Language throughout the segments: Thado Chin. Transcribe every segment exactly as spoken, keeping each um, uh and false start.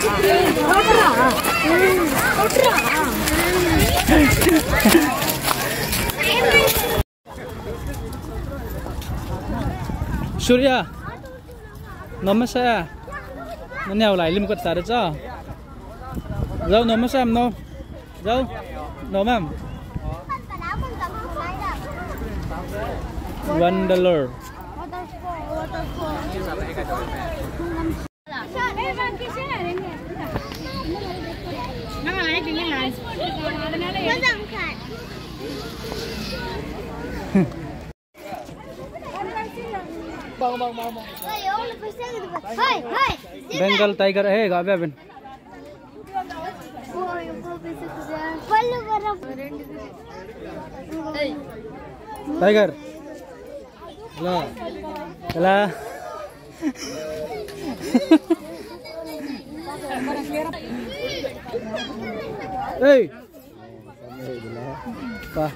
Surya, nom masa ya? Nani au lai lim kot tare cha. Jao, nom masa em, nom? Jao, nom em? One dollar. Bengal tiger hai, ga be ben. Tiger. Hello. Hello. Hey. Pa.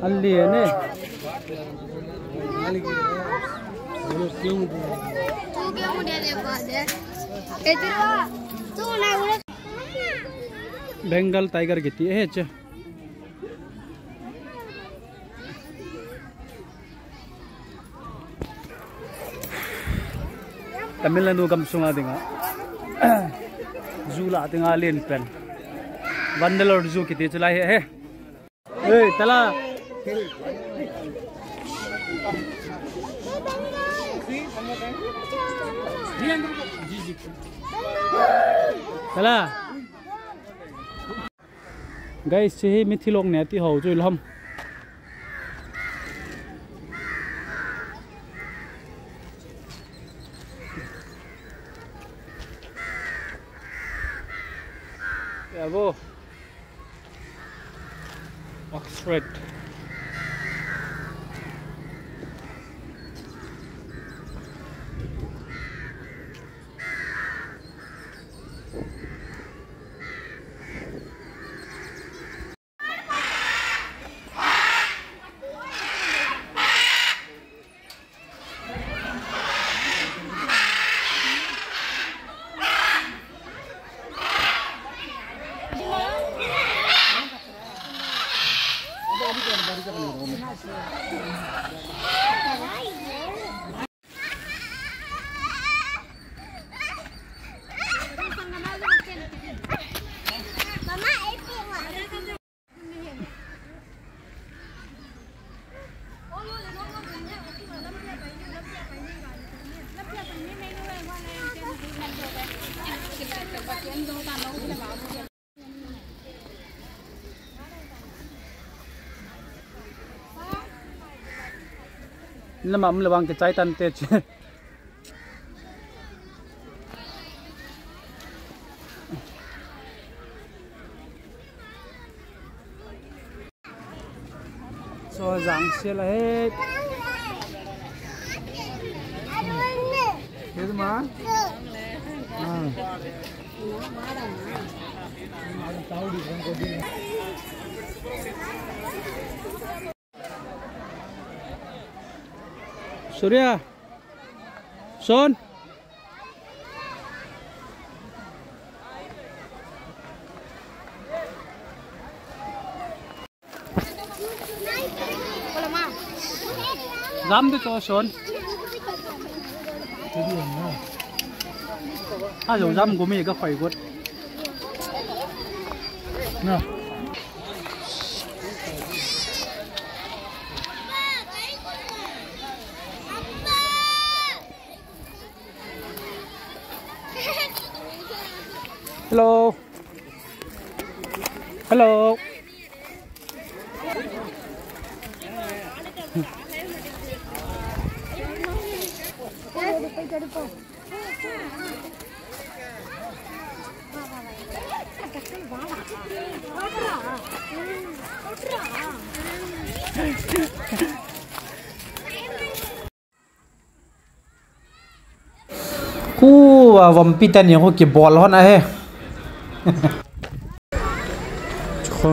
Ali ne. Bengal tiger kiti he che. Tamil Nadu gamsunga dinga. Zoo la dinga len pen. Vindalur Zoo kiti chu lai hi he. Hey, tala. Tala. Guys, hiche hi mithi lok ne ti ho chu ilhom. Bravo. Oxford. Nama um le vang kichai tante che. So, jang sia la he. He ma? Ah. Surya. Son. Jam de to, Son. A jo jam gumi ka khoi got. Na. Hello. Hello. Khu, a, vompi tani khu kibol hon ahi. Khu.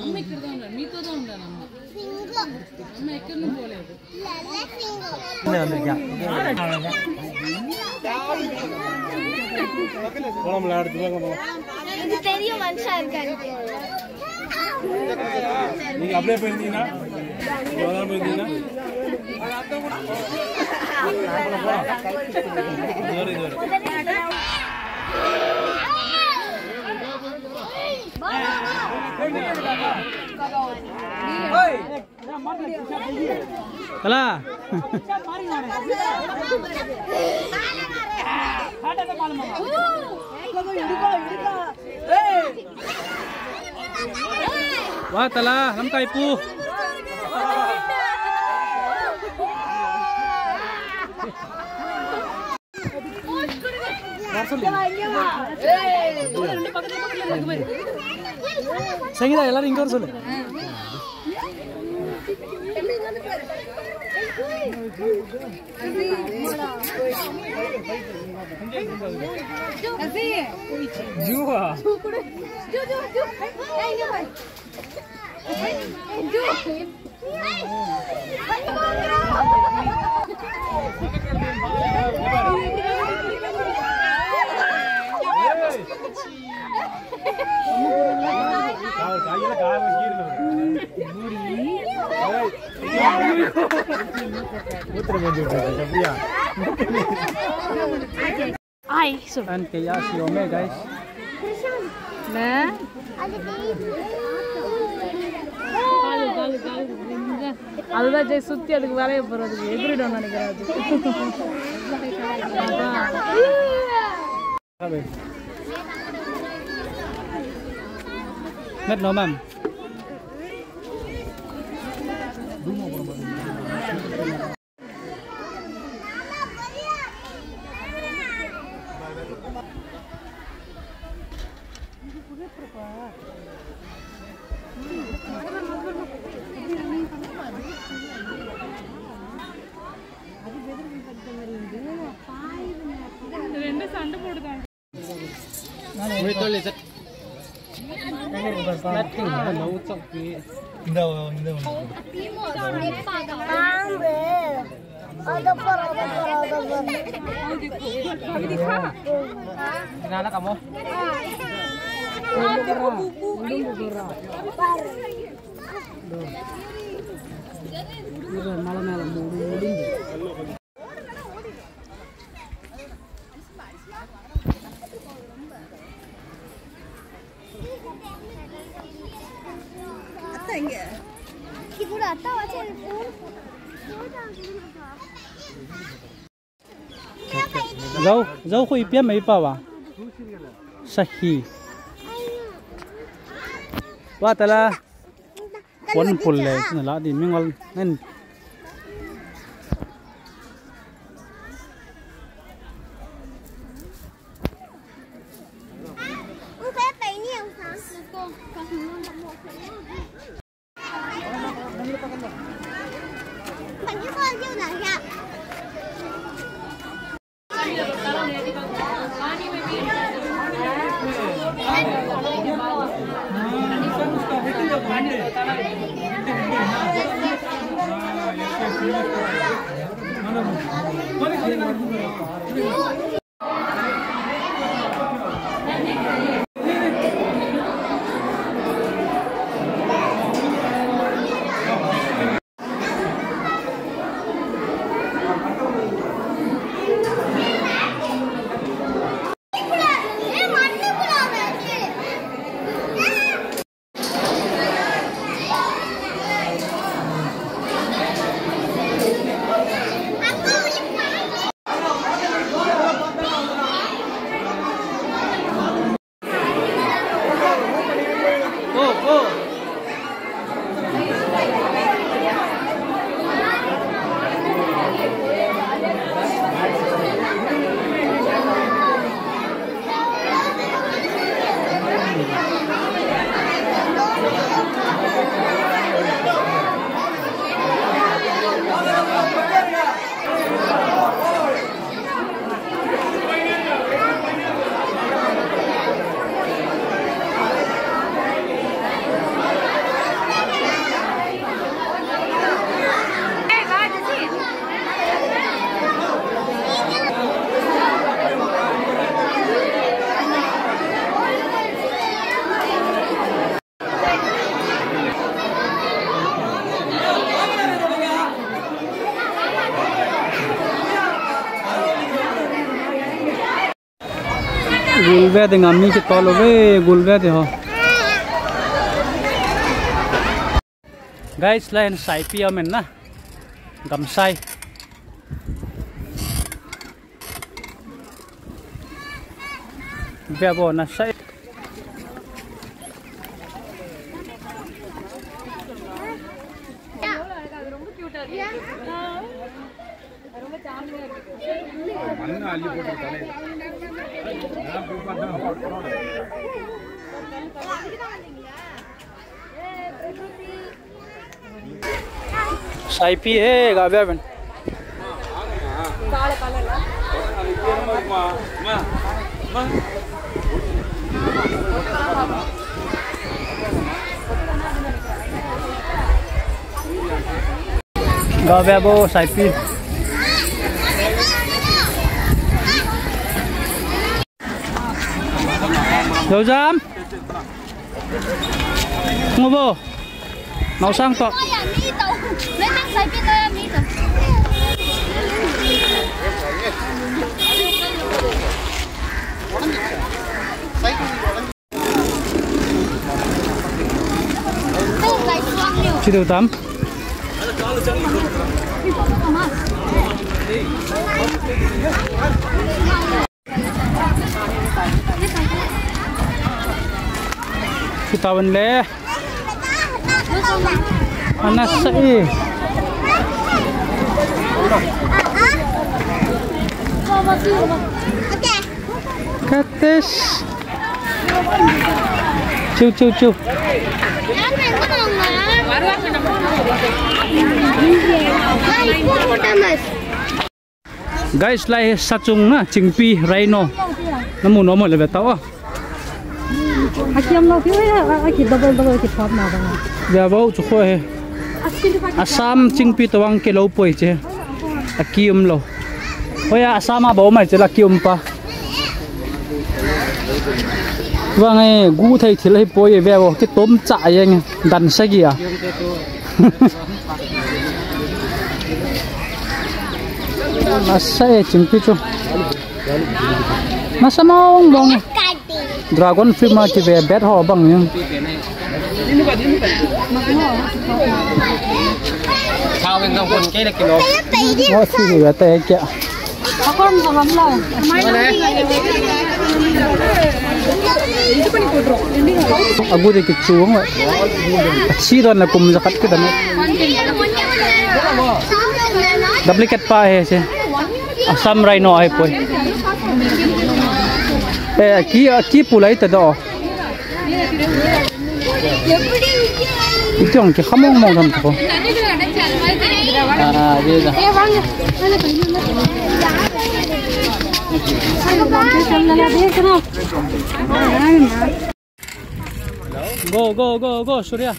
అమ్మ ఇక్కడదా ఉండాలి, మీతోదా ఉండాలి అమ్మ. అమ్మ ఎక్కడ నువ్వు పోలేదు. இது பெரிய மனுஷா இருக்காரு. நீங்க அப்படியே போயிருந்தீங்கன்னா, இவ்வளவுதான் போயிருந்தீங்கன்னா. இது வரும், இது வரும். Kala. Wah, tala, lamkai pu. Sangila, ella ring kar sole. Jua. Ai, so. And kaya si Ome, guys. Ne? Alda jai sutti adik vale bro, adik egri dona ni gara. Met no, ma'am. Zau, zau khu ipi a mei pa wa. Sahi. Wa tala. Pon pul le, na la di mingol nen. Gul ve ding a mi kitol uve, gul ve ding ho. Guys, lai hin saipi amen na. Gamsai. Ve vo na sai. Saipi he, ga ve ven. Ga ve vo saipi. Lou jam. Ngo vo. Nau sang to. Chi deu tam. Kitawan le. Ana sa e. Kates. Chu, chu, chu. Guys, lai hi sa chung na, chingpi, rhino. Namu nom le ve tao. Akiam lou, ki, a, a, ki double, double, ki thap na ba. Ve vo chu kho he. Assam chingpi tobang kilou poi che. Akium lou. Hoiya Assam a bou mai che la kium pa. Vang e, gu thei thil hi poi ve vo, kitom cha jeng, dan sagi a. Nasa e, chingpi chu. Nasa mong mong. Dragon film a kive bet ho bang jeng. Mo si ve te kya. Agu de kichu ang. Chi don na kum jakat kita na. Duplicate pa he se. Assam rhino ahi poi. Eh, ki, ki pulai ta do. Iti ong ki khamong mong tham ko. Ah, dia dah. Go, go, go, go, Surya.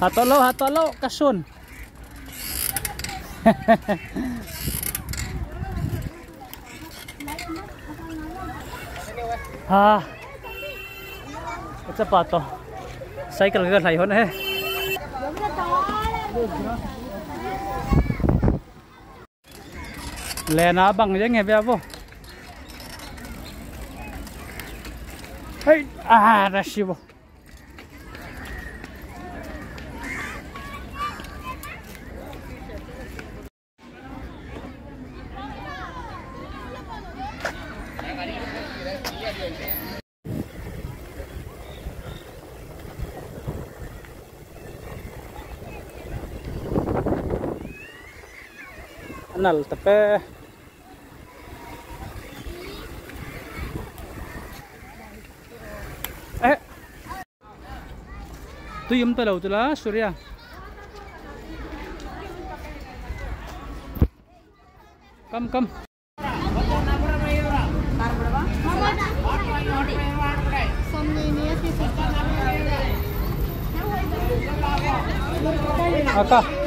Hatolo, hatolo, kasun. Ha. Acha pa to. Cycle ka lai hon he. Lena bang jeng he ve vo. Hei, ah, da shi vo. Anal tape. Eh. Tui um talou tula, Surya. Come, come. Aka.